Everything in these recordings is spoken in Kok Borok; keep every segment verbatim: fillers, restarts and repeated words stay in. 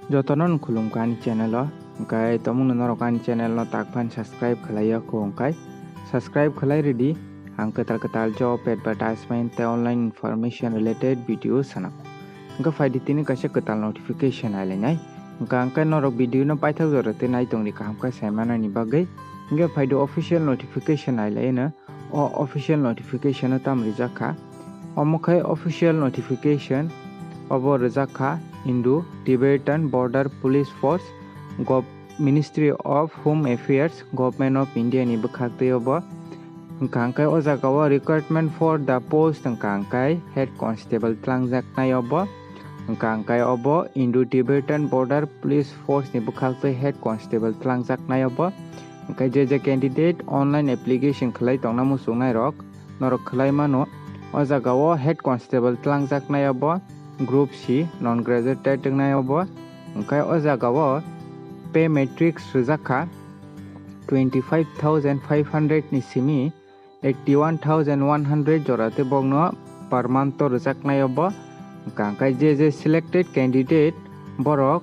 Jotono no khulumkha ani channel o, hwnkhe tomungno norok ani channel no tak phan subscribe khlai ya kho hwnkhe subscribe khlai rwdi. Ang kwtal kwtal job advertisement tei online information related video sana. Hwnkhe phaidi tini kaisa kwtal notification nailainai. Hwnkhe ang khe norok video no paithak jora tei nai tongdi kaham khe sai manani bagwi. Hwnkhe phaidi official notification nailaino. O official notification o tamo rijak kha? Omo khe official notification obo rijak kha Indo Tibetan Border Police Force, Gov-, Ministry of Home Affairs, Government of India ni bwkhak twi obo. Hwnkha hwnkhe o jaga o recruitment for the post hwnkha hwnkhe head constable twlangjaknai obo. Hwnkha hwnkhe obo Indo Tibetan Border Police Force ni bwkhak twi head constable twlangjaknai obo. Hwnkhe je je candidate online application khlai tongna muchungnai rok, norok khlai mano. O jaga o head constable twlangjaknai obo, group C, non graduate wngnai obo. Hwnkhe o jaga o pay matrix rijak kha twenty five thousand five hundred ni simi eighty one thousand one hundred jora tei bokno per month o rwjaknai obo. Hwnkha hwnkhe je je selected candidate borok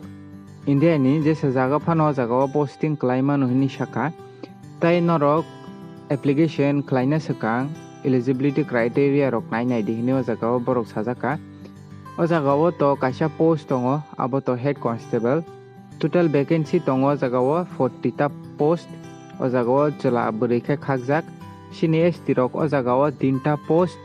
India ni jesa jaga phano o jaga o posting khlai mano hinwi sakha. Tei norok application khlaina swkang eligibility criteria rok nai nai di hinwi o jaga o borok sajak kha. O jaga o to kaisa post tongo, abo to head constable. Total vacancy tongo o jaga o forty ta post. O jaga o chwla bwrwi khe khakjak. Sini S T rok o jaga o tinta post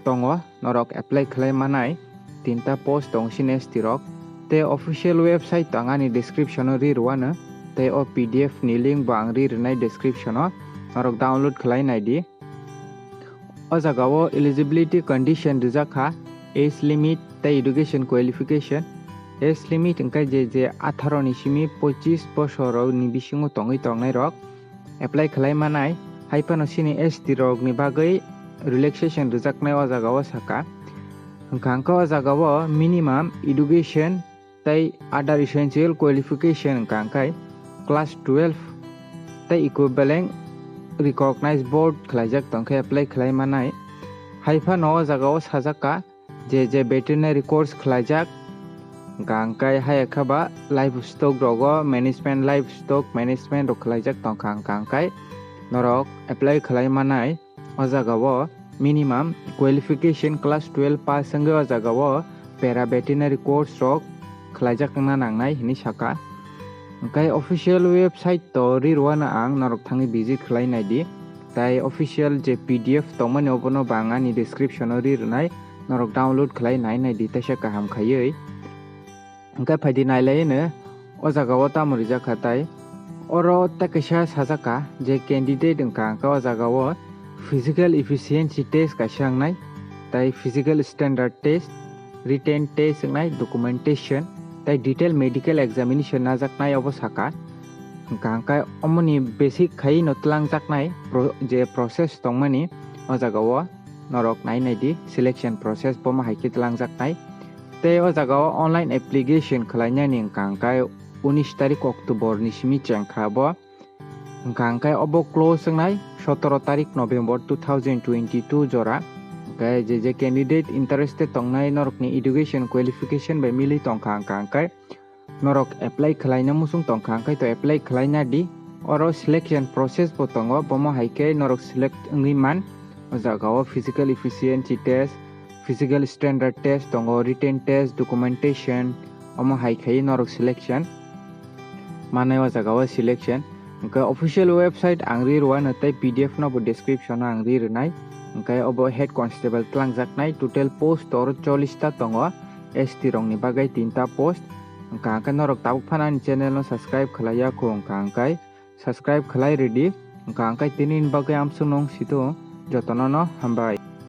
tongo, norok apply khlai manai tinta post tong sini S T rok. Tei official website to ang ani description o ri rwano, tei o P D F ni link bo ang ri rwnai description o, norok download khlai nai di. O jaga o eligibility condition rijak kha, age limit tei education qualification. Age limit hwnkhe je je atharo ni simi pochis bosor ni bisingo tongwi tongnai rok apply khlai manai, hai phano sini S T rok ni bagwi relaxation rwjaknai o jaga o sakha. Hwnkha hwnkhe o jaga o minimum education tei other essential qualification hwnkha hwnkhe class twelve tei equivalent recognized board khlaijak tongkhe apply khlai manai. Hai phano o jaga o sajak kha, je je veterinary course khlaijak, hwnkha hwnkhe hai khe ba livestock rogo management, livestock management rok khlaijak tongkha, hwnkha hwnkhe norok apply khlai manai. O jaga o minimum qualification class twelve pass wngwi o jaga o para veterinary course rok khlaijak wngna nangnai hinwi sakha. Hwnkhe official website to ri rwano ang, norok thangwi visit khlai nai di. Tai official je P D F tongmani obono bo ang ani description o ri rwnai, norok download khlai nai nai di teisa kaham khaiwi. Hwnkhe phaidi nailaino o jaga o tamo rijak kha tai. Oro tei kaisa sajak kha je candidate wngkha hwnkhe o jaga o physical efficiency test kaisa wngnai, tei physical standard test, written test wngnai, documentation tei detail medical examination najaknai obo sakha. Hwnkha hwnkhe omoni basic khaiwi no twlangjaknai pro-, je process tongmani o jaga o norok nai nai di, selection process bomo hai khe twlangjaknai. Tei o jaga o online application khlainani hwnkha hwnkhe unis tarik October ni simi chengkha bo. Hwnkha hwnkhe obo close wngnai sotoro tarik November two thousand twenty-two jora. Hwnkhe je je candidate interested tongnai, norokni education qualification bai milwi tongkha hwnkha hwnkhe norok apply khlaina muchung tongkha, hwnkhe to apply khlaina di. Oro selection process bo tongo, bomo hai khe norok select wngwi man. O jaga o physical efficiency test, physical standard test tongo, written test, documentation, omo hai khe norok selection manai o jaga o selection. Hwnkhe official website ang ri rwano tei P D F no bo description o ang ri rwnai. Hwnkhe obo head constable twlangjaknai, total post oro chollish ta tongo, S T rokni bagwi tinta post. Hwnkha hwnkhe norok tabuk phano ani channel no subscribe khlai ya kho, hwnkha hwnkhe subscribe khlai rwdi. Hwnkha hwnkhe tini ni bagwi amsuk nung situ jotono no hambai.